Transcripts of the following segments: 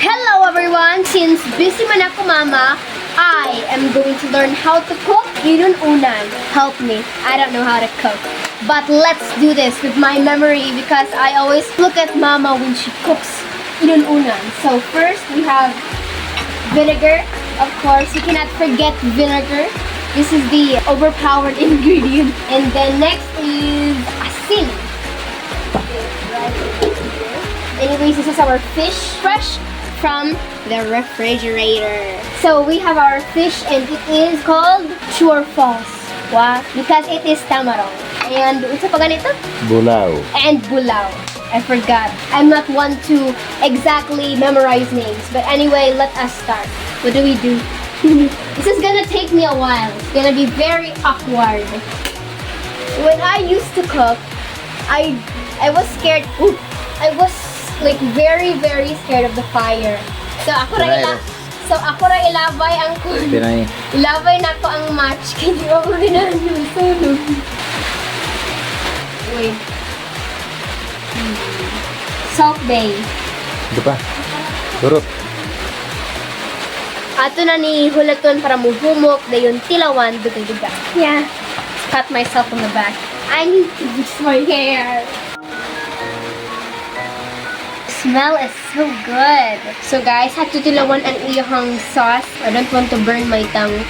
Hello, everyone! Since busy man ako, mama, I am going to learn how to cook inununan. Help me. I don't know how to cook. But let's do this with my memory because I always look at mama when she cooks inununan. So first we have vinegar. Of course, you cannot forget vinegar. This is the overpowered ingredient. And then next is asin. Right here. Anyways, this is our fish, fresh from the refrigerator. So we have our fish and it is called true or false. Why? Because it is tamarong. And unsa pa ganito? Bulaw. And bulao. I forgot. I'm not one to exactly memorize names. But anyway, let us start. What do we do? This is gonna take me a while. It's gonna be very awkward. When I used to cook, I was scared. Ooh, I was like very, very scared of the fire. So ako ra ilabay ang Pinay. Ilabay na ko ang match kay di ako ganahan sunog. Wait. Salt Bae. Ito pa. Durot. Ato na ni hulaton para muhumok dayon tilawan duga-duga. Yeah. Cut myself on the back. I need to fix my hair. Smell is so good. So guys, have to tilawan ang iyahang sauce. I don't want to burn my tongue.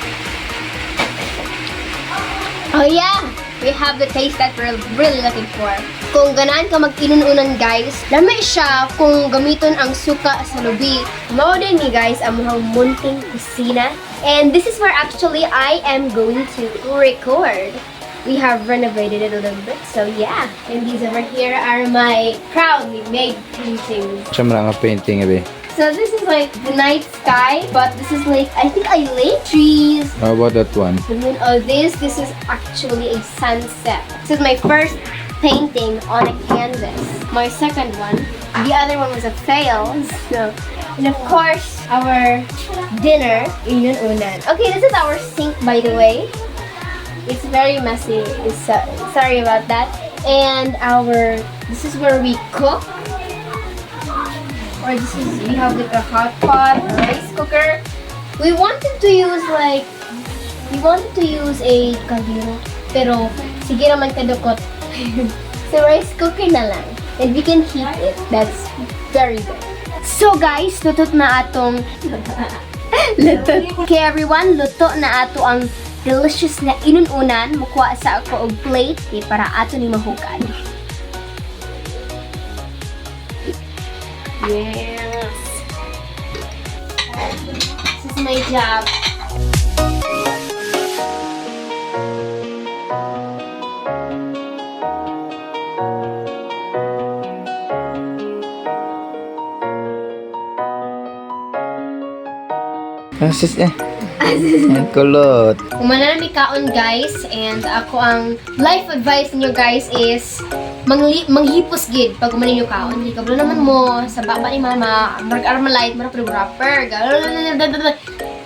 Oh yeah! We have the taste that we're really looking for. Kung ganaan ka mag-inununan, guys, lami siya kung gamiton ang suka sa lubi. Mao din ni, guys, ang muhang munting kusina. And this is where actually I am going to record. We have renovated it a little bit, so yeah. And these over here are my proudly made paintings. Siya man ang painting abi. So this is like the night sky, but this is like, I think, a lake, trees, How about that one? The moon. Oh, this is actually a sunset. This is my first painting on a canvas. My second one. The other one was a fail. So, and of course, our dinner, inununan. Okay, this is our sink, by the way. It's very messy. Sorry about that. And this is where we cook. Or this is, we have like a hot pot, a rice cooker. We wanted to use a kaldero. Pero, sige naman kadukot. So, rice cooker na lang. And we can heat it. That's very good. So guys, luto na atong luto. Okay everyone, luto na ato ang delicious na inununan. Mukuha sa ako og plate kay para ato ni mahugad. Yes. This is my job. Ah, sis eh. Ang kulot. Humana na mi kaon, guys, and ako ang life advice ninyo, guys, is manghipos gid pag human ninyo kaon. Di kabalo naman mo sa baba ni mama, murag Armalite, murag wrapper.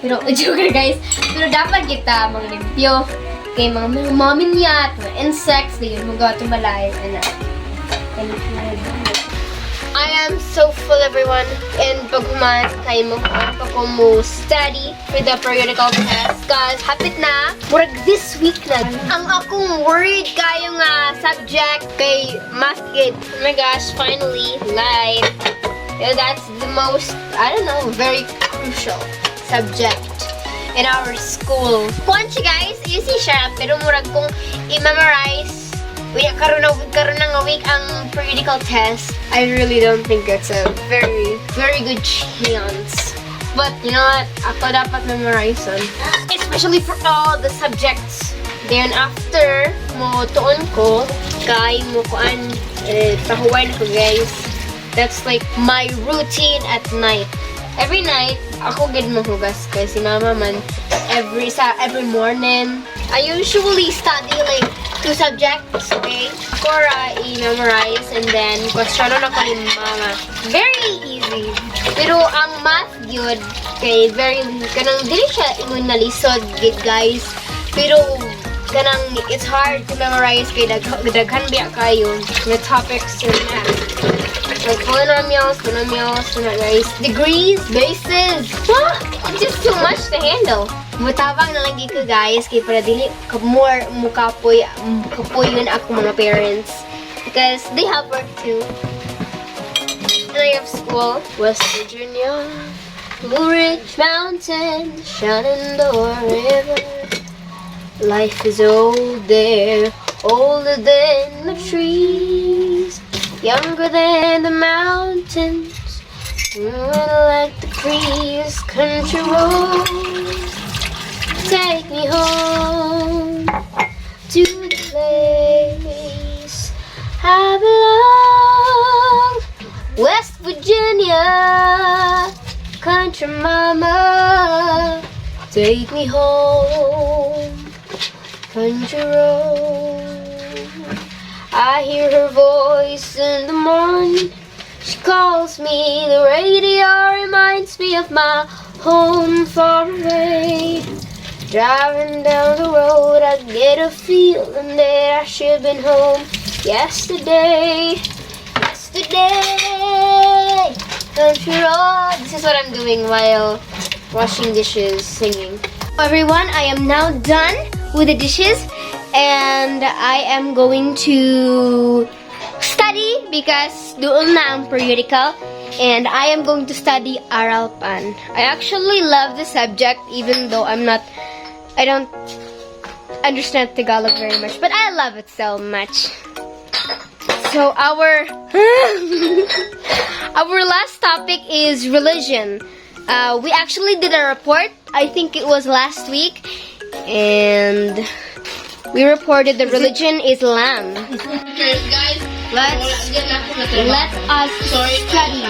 Pero joke, guys. Pero dapat kita manglimpyo kay mga mga mga insects di mo go to balay ana. And I am so full, everyone. And pag human, kay mo pa ko mo study for the periodical test. 'Cause hapit na, murag this week na. Ang akong worried kayo nga subject kay math gid. Oh my gosh, finally, life. Yeah, that's the most, I don't know, very crucial subject in our school. Kuan siya, guys, easy siya, pero murag kung i-memorize uy, karon na nga week ang periodical test. I really don't think it's a very, very good chance. But you know what? Ako dapat memorize on. Especially for all the subjects. Then after, mo tuon ko, kay mo kuan, eh, pahuway na ko, guys. That's like my routine at night. Every night, ako gid mahugas kay si mama man every morning. I usually study like two subjects, okay? Cora i-memorize and then question na ko ni mama. Very easy. Pero ang math gyud kay very kanang dili siya ingon na lisod gid, guys. Pero kanang it's hard to memorize kay daghan biya kayo nga topics in math. Like polynomials, binomials, guys, degrees, bases. Ah, it's just too much to handle. Mutabang na lang gyud ko, guys, kay para dili ka more mukapoy kapoyon ako mga parents because they have work too. And I have school. West Virginia, Blue Ridge Mountain, Shenandoah River. Life is old there, older than the trees, younger than the mountains, growing like the breeze. Country roads, take me home to the place I belong. West Virginia, country mama, take me home. Country road. I hear her voice in the morning. She calls me. The radio reminds me of my home far away. Driving down the road, I get a feeling that I should have been home yesterday. Yesterday. Country road. This is what I'm doing while washing dishes, singing. Everyone, I am now done with the dishes and I am going to study because duol na ang periodical and I am going to study Aralpan. I actually love the subject even though I don't understand Tagalog very much, but I love it so much. So our last topic is religion. We actually did a report. I think it was last week, and we reported the religion Islam. Guys, Let us study.